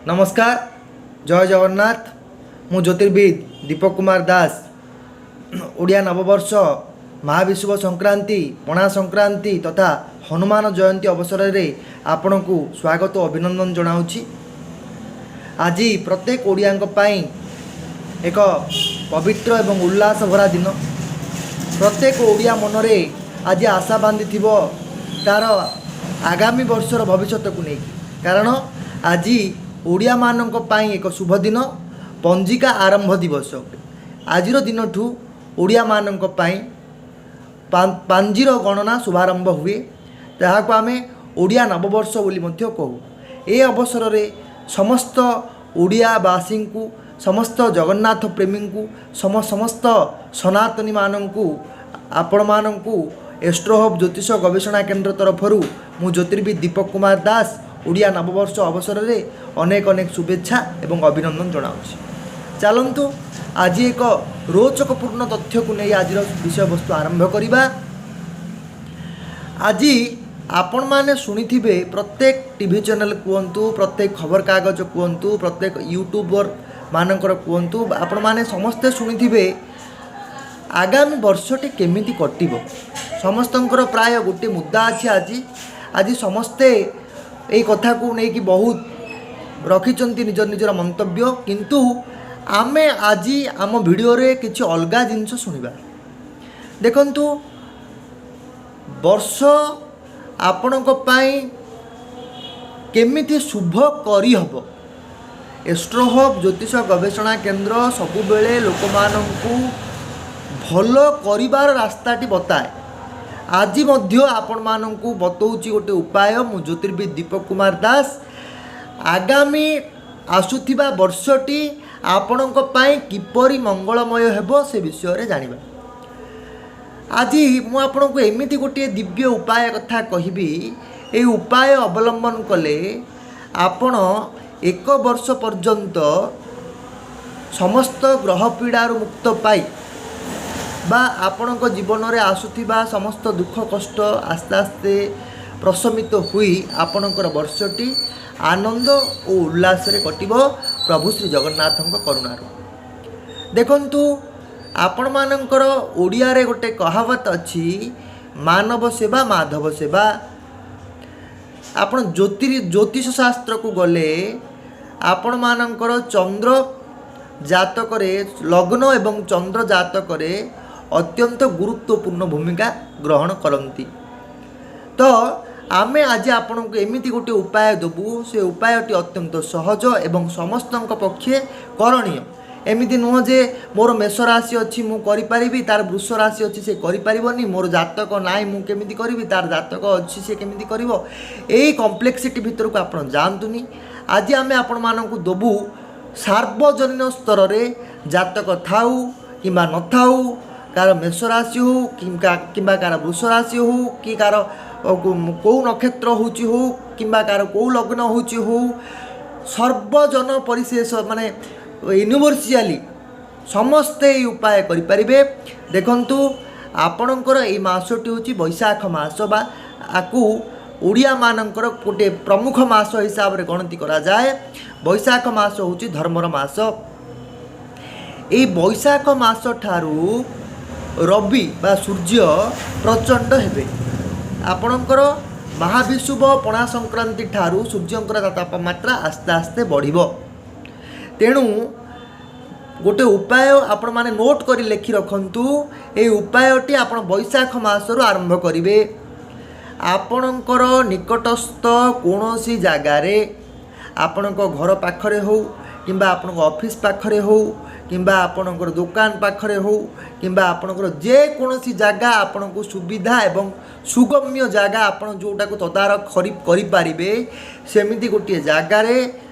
ନମସ୍କାର, ଜୟ ଜଗନ୍ନାଥ। ମୁଁ ଜ୍ୟୋତିର୍ବିଦ ଦୀପକ କୁମାର ଦାସ। ଓଡ଼ିଆ ନବବର୍ଷ, ମହାବିଷୁବ ସଂକ୍ରାନ୍ତି, ପଣା ସଂକ୍ରାନ୍ତି ତଥା ହନୁମାନ ଜୟନ୍ତୀ ଅବସରରେ ଆପଣଙ୍କୁ ସ୍ୱାଗତ ଓ ଅଭିନନ୍ଦନ ଜଣାଉଛି। ଆଜି ପ୍ରତ୍ୟେକ ଓଡ଼ିଆଙ୍କ ପାଇଁ ଏକ ପବିତ୍ର ଏବଂ ଉଲ୍ଲାସ ଭରା ଦିନ। ପ୍ରତ୍ୟେକ ଓଡ଼ିଆ ମନରେ ଆଜି ଆଶା ବାନ୍ଧିଥିବ ତା'ର ଆଗାମୀ ବର୍ଷର ଭବିଷ୍ୟତକୁ ନେଇକି, କାରଣ ଆଜି ଓଡ଼ିଆମାନଙ୍କ ପାଇଁ ଏକ ଶୁଭ ଦିନ, ପଞ୍ଜିକା ଆରମ୍ଭ ଦିବସ। ଆଜିର ଦିନଠୁ ଓଡ଼ିଆମାନଙ୍କ ପାଇଁ ପାଞ୍ଜିର ଗଣନା ଶୁଭାରମ୍ଭ ହୁଏ। ତାହାକୁ ଆମେ ଓଡ଼ିଆ ନବବର୍ଷ ବୋଲି ମଧ୍ୟ କହୁ। ଏ ଅବସରରେ ସମସ୍ତ ଓଡ଼ିଆବାସୀଙ୍କୁ, ସମସ୍ତ ଜଗନ୍ନାଥ ପ୍ରେମୀଙ୍କୁ, ସମସ୍ତ ସନାତନୀମାନଙ୍କୁ, ଆପଣମାନଙ୍କୁ ଏଷ୍ଟ୍ରୋହବ୍ ଜ୍ୟୋତିଷ ଗବେଷଣା କେନ୍ଦ୍ର ତରଫରୁ ମୁଁ ଜ୍ୟୋତିର୍ବିଦ ଦୀପକ କୁମାର ଦାସ ଓଡ଼ିଆ ନବବର୍ଷ ଅବସରରେ ଅନେକ ଅନେକ ଶୁଭେଚ୍ଛା ଏବଂ ଅଭିନନ୍ଦନ ଜଣାଉଛି। ଚାଲନ୍ତୁ, ଆଜି ଏକ ରୋଚକପୂର୍ଣ୍ଣ ତଥ୍ୟକୁ ନେଇ ଆଜିର ବିଷୟବସ୍ତୁ ଆରମ୍ଭ କରିବା। ଆଜି ଆପଣମାନେ ଶୁଣିଥିବେ, ପ୍ରତ୍ୟେକ ଟିଭି ଚ୍ୟାନେଲ୍ କୁହନ୍ତୁ, ପ୍ରତ୍ୟେକ ଖବରକାଗଜ କୁହନ୍ତୁ, ପ୍ରତ୍ୟେକ ୟୁଟ୍ୟୁବର ମାନଙ୍କର କୁହନ୍ତୁ, ଆପଣମାନେ ସମସ୍ତେ ଶୁଣିଥିବେ ଆଗାମୀ ବର୍ଷଟି କେମିତି କଟିବ। ସମସ୍ତଙ୍କର ପ୍ରାୟ ଗୋଟିଏ ମୁଦ୍ଦା ଅଛି। ଆଜି ଆଜି ସମସ୍ତେ ଏଇ କଥାକୁ ନେଇକି ବହୁତ ରଖିଛନ୍ତି ନିଜ ନିଜର ମନ୍ତବ୍ୟ। କିନ୍ତୁ ଆମେ ଆଜି ଆମ ଭିଡ଼ିଓରେ କିଛି ଅଲଗା ଜିନିଷ ଶୁଣିବା। ଦେଖନ୍ତୁ, ବର୍ଷ ଆପଣଙ୍କ ପାଇଁ କେମିତି ଶୁଭ କରିହେବ। ଏଷ୍ଟ୍ରୋହବ୍ ଜ୍ୟୋତିଷ ଗବେଷଣା କେନ୍ଦ୍ର ସବୁବେଳେ ଲୋକମାନଙ୍କୁ ଭଲ କରିବାର ରାସ୍ତାଟି ବତାଏ। ଆଜି ମଧ୍ୟ ଆପଣମାନଙ୍କୁ ବତଉଛି ଗୋଟେ ଉପାୟ। ମୁଁ ଜ୍ୟୋତିର୍ବିଦ ଦୀପକ କୁମାର ଦାସ। ଆଗାମୀ ଆସୁଥିବା ବର୍ଷଟି ଆପଣଙ୍କ ପାଇଁ କିପରି ମଙ୍ଗଳମୟ ହେବ, ସେ ବିଷୟରେ ଜାଣିବା। ଆଜି ମୁଁ ଆପଣଙ୍କୁ ଏମିତି ଗୋଟିଏ ଦିବ୍ୟ ଉପାୟ କଥା କହିବି। ଏହି ଉପାୟ ଅବଲମ୍ବନ କଲେ ଆପଣ ଏକ ବର୍ଷ ପର୍ଯ୍ୟନ୍ତ ସମସ୍ତ ଗ୍ରହ ପୀଡ଼ାରୁ ମୁକ୍ତ ପାଇ ବା ଆପଣଙ୍କ ଜୀବନରେ ଆସୁଥିବା ସମସ୍ତ ଦୁଃଖ କଷ୍ଟ ଆସ୍ତେ ଆସ୍ତେ ପ୍ରଶମିତ ହୋଇ ଆପଣଙ୍କର ବର୍ଷଟି ଆନନ୍ଦ ଓ ଉଲ୍ଲାସରେ କଟିବ ପ୍ରଭୁ ଶ୍ରୀ ଜଗନ୍ନାଥଙ୍କ କରୁଣାରୁ। ଦେଖନ୍ତୁ, ଆପଣମାନଙ୍କର ଓଡ଼ିଆରେ ଗୋଟେ କହାବତ ଅଛି, ମାନବ ସେବା ମାଧବ ସେବା। ଆପଣ ଜ୍ୟୋତିଷ ଶାସ୍ତ୍ରକୁ ଗଲେ ଆପଣମାନଙ୍କର ଚନ୍ଦ୍ର ଜାତକରେ, ଲଗ୍ନ ଏବଂ ଚନ୍ଦ୍ର ଜାତକରେ ଅତ୍ୟନ୍ତ ଗୁରୁତ୍ୱପୂର୍ଣ୍ଣ ଭୂମିକା ଗ୍ରହଣ କରନ୍ତି। ତ ଆମେ ଆଜି ଆପଣଙ୍କୁ ଏମିତି ଗୋଟିଏ ଉପାୟ ଦେବୁ। ସେ ଉପାୟଟି ଅତ୍ୟନ୍ତ ସହଜ ଏବଂ ସମସ୍ତଙ୍କ ପକ୍ଷେ କରଣୀୟ। ଏମିତି ନୁହଁ ଯେ ମୋର ମେଷ ରାଶି ଅଛି, ମୁଁ କରିପାରିବି, ତାର ବୃଷ ରାଶି ଅଛି, ସେ କରିପାରିବନି। ମୋର ଜାତକ ନାହିଁ, ମୁଁ କେମିତି କରିବି? ତାର ଜାତକ ଅଛି, ସେ କେମିତି କରିବ? ଏଇ କମ୍ପ୍ଲେକ୍ସିଟି ଭିତରକୁ ଆପଣ ଯାଆନ୍ତୁନି। ଆଜି ଆମେ ଆପଣମାନଙ୍କୁ ଦେବୁ ସାର୍ବଜନୀନ ସ୍ତରରେ, ଜାତକ ଥାଉ କିମ୍ବା ନଥାଉ, କାହାର ମେଷ ରାଶି ହଉ କିମ୍ବା କାହାର ବୃଷ ରାଶି ହଉ କି କାହାର କେଉଁ ନକ୍ଷତ୍ର ହେଉଛି ହଉ କିମ୍ବା କାହାର କେଉଁ ଲଗ୍ନ ହେଉଛି ହଉ, ସର୍ବଜନ ପରିଶେଷ ମାନେ ୟୁନିଭର୍ସିଆଲି ସମସ୍ତେ ଏଇ ଉପାୟ କରିପାରିବେ। ଦେଖନ୍ତୁ, ଆପଣଙ୍କର ଏଇ ମାସଟି ହେଉଛି ବୈଶାଖ ମାସ ବା ଆକୁ ଓଡ଼ିଆମାନଙ୍କର ଗୋଟିଏ ପ୍ରମୁଖ ମାସ ହିସାବରେ ଗଣତି କରାଯାଏ। ବୈଶାଖ ମାସ ହେଉଛି ଧର୍ମର ମାସ। ଏଇ ବୈଶାଖ ମାସ ଠାରୁ ରବି ବା ସୂର୍ଯ୍ୟ ପ୍ରଚଣ୍ଡ ହେବେ। ଆପଣଙ୍କର ମହାବିଷୁବ ପଣା ସଂକ୍ରାନ୍ତି ଠାରୁ ସୂର୍ଯ୍ୟଙ୍କର ତାପମାତ୍ରା ଆସ୍ତେ ଆସ୍ତେ ବଢ଼ିବ। ତେଣୁ ଗୋଟେ ଉପାୟ ଆପଣମାନେ ନୋଟ୍ କରି ଲେଖି ରଖନ୍ତୁ। ଏଇ ଉପାୟଟି ଆପଣ ବୈଶାଖ ମାସରୁ ଆରମ୍ଭ କରିବେ। ଆପଣଙ୍କର ନିକଟସ୍ଥ କୌଣସି ଜାଗାରେ, ଆପଣଙ୍କ ଘର ପାଖରେ ହେଉ କିମ୍ବା ଆପଣଙ୍କ ଅଫିସ୍ ପାଖରେ ହେଉ କିମ୍ବା ଆପଣଙ୍କର ଦୋକାନ ପାଖରେ ହେଉ କିମ୍ବା ଆପଣଙ୍କର ଯେକୌଣସି ଜାଗା, ଆପଣଙ୍କୁ ସୁବିଧା ଏବଂ ସୁଗମ୍ୟ ଜାଗା, ଆପଣ ଯେଉଁଟାକୁ ତଦାରଖ କରିପାରିବେ, ସେମିତି ଗୋଟିଏ ଜାଗାରେ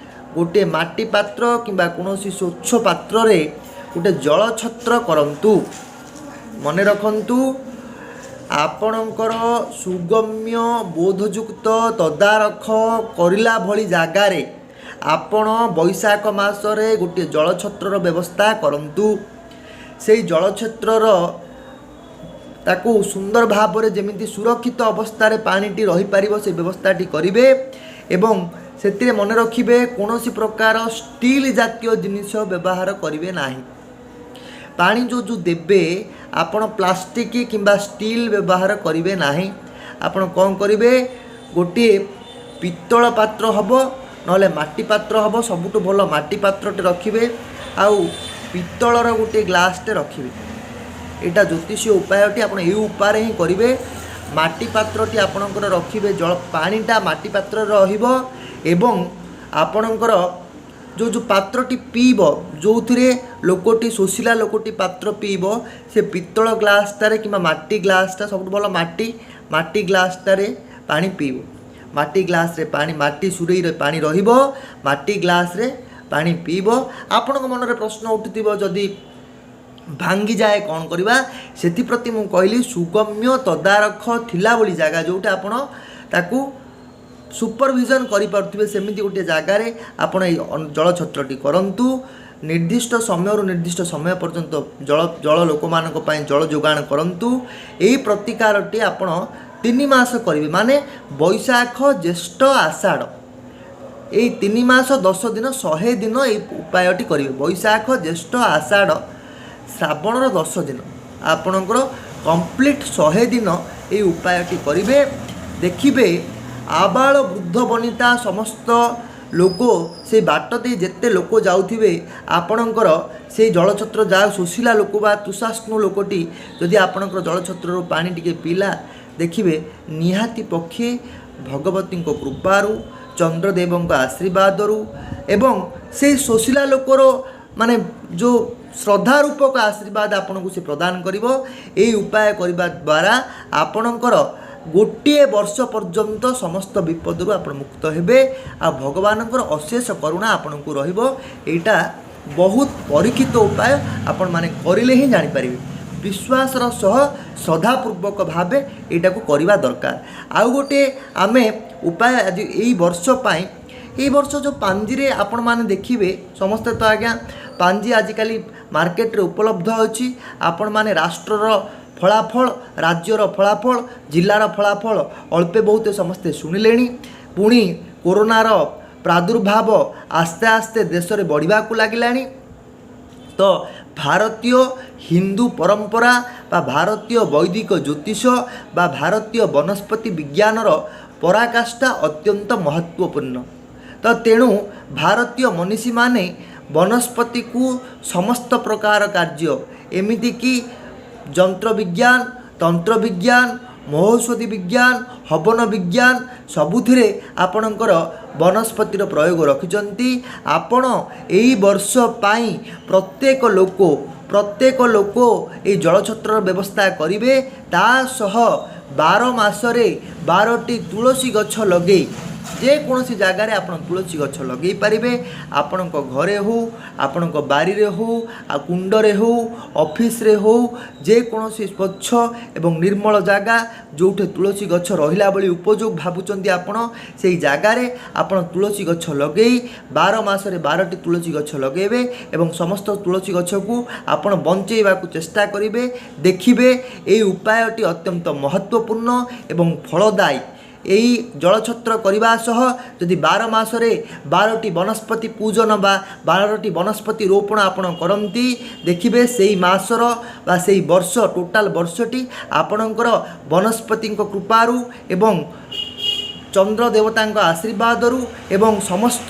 ଗୋଟିଏ ମାଟି ପାତ୍ର କିମ୍ବା କୌଣସି ସ୍ୱଚ୍ଛ ପାତ୍ରରେ ଗୋଟେ ଜଳଛତ୍ର କରନ୍ତୁ। ମନେ ରଖନ୍ତୁ, ଆପଣଙ୍କର ସୁଗମ୍ୟ, ବୋଧଯୁକ୍ତ, ତଦାରଖ କରିଲା ଭଳି ଜାଗାରେ ଆପଣ ବୈଶାଖ ମାସରେ ଗୋଟିଏ ଜଳଛତ୍ରର ବ୍ୟବସ୍ଥା କରନ୍ତୁ। ସେଇ ଜଳଛତ୍ରର ତାକୁ ସୁନ୍ଦର ଭାବରେ ଯେମିତି ସୁରକ୍ଷିତ ଅବସ୍ଥାରେ ପାଣିଟି ରହିପାରିବ, ସେ ବ୍ୟବସ୍ଥାଟି କରିବେ ଏବଂ ସେଥିରେ ମନେ ରଖିବେ, କୌଣସି ପ୍ରକାର ଷ୍ଟିଲ୍ ଜାତୀୟ ଜିନିଷ ବ୍ୟବହାର କରିବେ ନାହିଁ। ପାଣି ଯେଉଁ ଯେଉଁ ଦେବେ, ଆପଣ ପ୍ଲାଷ୍ଟିକ୍ କିମ୍ବା ଷ୍ଟିଲ୍ ବ୍ୟବହାର କରିବେ ନାହିଁ। ଆପଣ କ'ଣ କରିବେ? ଗୋଟିଏ ପିତ୍ତଳ ପାତ୍ର ହେବ, ନହେଲେ ମାଟି ପାତ୍ର ହେବ। ସବୁଠୁ ଭଲ ମାଟି ପାତ୍ରଟେ ରଖିବେ ଆଉ ପିତ୍ତଳର ଗୋଟିଏ ଗ୍ଲାସ୍ଟେ ରଖିବେ। ଏଇଟା ଜ୍ୟୋତିଷୀୟ ଉପାୟଟି, ଆପଣ ଏଇ ଉପାୟରେ ହିଁ କରିବେ। ମାଟି ପାତ୍ରଟି ଆପଣଙ୍କର ରଖିବେ, ଜଳ ପାଣିଟା ମାଟି ପାତ୍ରରେ ରହିବ ଏବଂ ଆପଣଙ୍କର ଯେଉଁ ଯେଉଁ ପାତ୍ରଟି ପିଇବ, ଯେଉଁଥିରେ ଲୋକଟି, ଶୋଷିଲା ଲୋକଟି ପାତ୍ର ପିଇବ, ସେ ପିତ୍ତଳ ଗ୍ଲାସ୍ଟାରେ କିମ୍ବା ମାଟି ଗ୍ଲାସ୍ଟା, ସବୁଠୁ ଭଲ ମାଟି ମାଟି ଗ୍ଲାସ୍ଟାରେ ପାଣି ପିଇବ। ମାଟି ଗ୍ଲାସ୍ରେ ପାଣି, ମାଟି ସୁରେଇରେ ପାଣି ରହିବ, ମାଟି ଗ୍ଲାସ୍ରେ ପାଣି ପିଇବ। ଆପଣଙ୍କ ମନରେ ପ୍ରଶ୍ନ ଉଠୁଥିବ, ଯଦି ଭାଙ୍ଗିଯାଏ କ'ଣ କରିବା? ସେଥିପ୍ରତି ମୁଁ କହିଲି, ସୁଗମ୍ୟ ତଦାରଖ ଥିଲା ଭଳି ଜାଗା, ଯେଉଁଟା ଆପଣ ତାକୁ ସୁପରଭିଜନ୍ କରିପାରୁଥିବେ, ସେମିତି ଗୋଟିଏ ଜାଗାରେ ଆପଣ ଏଇ ଜଳଛତ୍ରଟି କରନ୍ତୁ। ନିର୍ଦ୍ଦିଷ୍ଟ ସମୟରୁ ନିର୍ଦ୍ଦିଷ୍ଟ ସମୟ ପର୍ଯ୍ୟନ୍ତ ଜଳ ଜଳ ଲୋକମାନଙ୍କ ପାଇଁ ଜଳ ଯୋଗାଣ କରନ୍ତୁ। ଏଇ ପ୍ରତିକାରଟି ଆପଣ 3 ମାସ କରିବେ, ମାନେ ବୈଶାଖ, ଜ୍ୟେଷ୍ଠ, ଆଷାଢ଼, ଏଇ 3 ମାସ 10 ଦିନ, 100 ଦିନ ଏଇ ଉପାୟଟି କରିବେ। ବୈଶାଖ, ଜ୍ୟେଷ୍ଠ, ଆଷାଢ଼, ଶ୍ରାବଣର 10 ଦିନ, ଆପଣଙ୍କର କମ୍ପ୍ଲିଟ୍ 100 ଦିନ ଏଇ ଉପାୟଟି କରିବେ। ଦେଖିବେ, ଆବାଳ ବୃଦ୍ଧ ବନିତା ସମସ୍ତ ଲୋକ, ସେଇ ବାଟ ଦେଇ ଯେତେ ଲୋକ ଯାଉଥିବେ, ଆପଣଙ୍କର ସେଇ ଜଳଛତ୍ର, ଯାହା ଶୋଷିଲା ଲୋକ ବା ତୃଷାର୍ତ୍ତ ଲୋକଟି ଯଦି ଆପଣଙ୍କର ଜଳଛତ୍ରରୁ ପାଣି ଟିକେ ପିଇଲା, ଦେଖିବେ ନିହାତି ପକ୍ଷେ ଭଗବତୀଙ୍କ କୃପାରୁ, ଚନ୍ଦ୍ରଦେବଙ୍କ ଆଶୀର୍ବାଦରୁ ଏବଂ ସେଇ ଶୋଷିଲା ଲୋକର ମାନେ ଯେଉଁ ଶ୍ରଦ୍ଧା ରୂପକ ଆଶୀର୍ବାଦ ଆପଣଙ୍କୁ ସେ ପ୍ରଦାନ କରିବ। ଏଇ ଉପାୟ କରିବା ଦ୍ୱାରା ଆପଣଙ୍କର ଗୋଟିଏ ବର୍ଷ ପର୍ଯ୍ୟନ୍ତ ସମସ୍ତ ବିପଦରୁ ଆପଣ ମୁକ୍ତ ହେବେ ଆଉ ଭଗବାନଙ୍କର ଅଶେଷ କରୁଣା ଆପଣଙ୍କୁ ରହିବ। ଏଇଟା ବହୁତ ପରୀକ୍ଷିତ ଉପାୟ, ଆପଣମାନେ କରିଲେ ହିଁ ଜାଣିପାରିବେ। ବିଶ୍ୱାସର ସହ ଶ୍ରଦ୍ଧାପୂର୍ବକ ଭାବେ ଏଇଟାକୁ କରିବା ଦରକାର। ଆଉ ଗୋଟିଏ ଆମେ ଉପାୟ ଆଜି ଏଇ ବର୍ଷ ପାଇଁ, ଏଇ ବର୍ଷ ଯେଉଁ ପାଞ୍ଜିରେ ଆପଣମାନେ ଦେଖିବେ, ସମସ୍ତେ ତ ଆଜ୍ଞା ପାଞ୍ଜି ଆଜିକାଲି ମାର୍କେଟରେ ଉପଲବ୍ଧ ଅଛି। ଆପଣମାନେ ରାଷ୍ଟ୍ରର ଫଳାଫଳ, ରାଜ୍ୟର ଫଳାଫଳ, ଜିଲ୍ଲାର ଫଳାଫଳ ଅଳ୍ପେ ବହୁତ ସମସ୍ତେ ଶୁଣିଲେଣି। ପୁଣି କୋରୋନାର ପ୍ରାଦୁର୍ଭାବ ଆସ୍ତେ ଆସ୍ତେ ଦେଶରେ ବଢ଼ିବାକୁ ଲାଗିଲାଣି। ତ ଭାରତୀୟ ହିନ୍ଦୁ ପରମ୍ପରା ବା ଭାରତୀୟ ବୈଦିକ ଜ୍ୟୋତିଷ ବା ଭାରତୀୟ ବନସ୍ପତି ବିଜ୍ଞାନର ପରାକାଷ୍ଠା ଅତ୍ୟନ୍ତ ମହତ୍ତ୍ୱପୂର୍ଣ୍ଣ। ତ ତେଣୁ ଭାରତୀୟ ମନୀଷୀମାନେ ବନସ୍ପତିକୁ ସମସ୍ତ ପ୍ରକାର କାର୍ଯ୍ୟ, ଏମିତିକି ଯନ୍ତ୍ର ବିଜ୍ଞାନ, ତନ୍ତ୍ର ବିଜ୍ଞାନ, ମହୌଷଧି ବିଜ୍ଞାନ, ହବନ ବିଜ୍ଞାନ, ସବୁଥିରେ ଆପଣଙ୍କର ବନସ୍ପତିର ପ୍ରୟୋଗ ରଖିଛନ୍ତି। ଆପଣ ଏଇ ବର୍ଷ ପାଇଁ ପ୍ରତ୍ୟେକ ଲୋକ ଏଇ ଜଳଛତ୍ରର ବ୍ୟବସ୍ଥା କରିବେ। ତା ସହ 12 ମାସରେ 12ଟି ତୁଳସୀ ଗଛ ଲଗେଇ, ଯେକୌଣସି ଜାଗାରେ ଆପଣ ତୁଳସୀ ଗଛ ଲଗେଇ ପାରିବେ। ଆପଣଙ୍କ ଘରେ ହେଉ, ଆପଣଙ୍କ ବାରିରେ ହେଉ, ଆଉ କୁଣ୍ଡରେ ହେଉ, ଅଫିସରେ ହେଉ, ଯେକୌଣସି ସ୍ୱଚ୍ଛ ଏବଂ ନିର୍ମଳ ଜାଗା, ଯେଉଁଠି ତୁଳସୀ ଗଛ ରହିଲା ଭଳି ଉପଯୋଗ ଭାବୁଛନ୍ତି ଆପଣ, ସେଇ ଜାଗାରେ ଆପଣ ତୁଳସୀ ଗଛ ଲଗେଇ 12 ମାସରେ 12ଟି ତୁଳସୀ ଗଛ ଲଗେଇବେ ଏବଂ ସମସ୍ତ ତୁଳସୀ ଗଛକୁ ଆପଣ ବଞ୍ଚେଇବାକୁ ଚେଷ୍ଟା କରିବେ। ଦେଖିବେ, ଏଇ ଉପାୟଟି ଅତ୍ୟନ୍ତ ମହତ୍ତ୍ୱପୂର୍ଣ୍ଣ ଏବଂ ଫଳଦାୟୀ। ଏଇ ଜଳଛତ୍ର କରିବା ସହ ଯଦି 12 ମାସରେ 12ଟି ବନସ୍ପତି ପୂଜନ ବା 12ଟି ବନସ୍ପତି ରୋପଣ ଆପଣ କରନ୍ତି, ଦେଖିବେ ସେଇ ମାସର ବା ସେଇ ବର୍ଷ, ଟୋଟାଲ ବର୍ଷଟି ଆପଣଙ୍କର ବନସ୍ପତିଙ୍କ କୃପାରୁ ଏବଂ ଚନ୍ଦ୍ର ଦେବତାଙ୍କ ଆଶୀର୍ବାଦରୁ ଏବଂ ସମସ୍ତ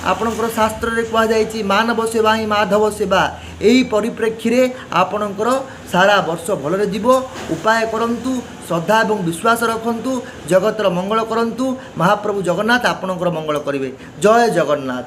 ଆପଣଙ୍କର ଶାସ୍ତ୍ରରେ କୁହାଯାଇଛି, ମାନବ ସେବା ହିଁ ମାଧବ ସେବା। ଏହି ପରିପ୍ରେକ୍ଷୀରେ ଆପଣଙ୍କର ସାରା ବର୍ଷ ଭଲରେ ଯିବ। ଉପାୟ କରନ୍ତୁ, ଶ୍ରଦ୍ଧା ଏବଂ ବିଶ୍ୱାସ ରଖନ୍ତୁ, ଜଗତର ମଙ୍ଗଳ କରନ୍ତୁ। ମହାପ୍ରଭୁ ଜଗନ୍ନାଥ ଆପଣଙ୍କର ମଙ୍ଗଳ କରିବେ। ଜୟ ଜଗନ୍ନାଥ।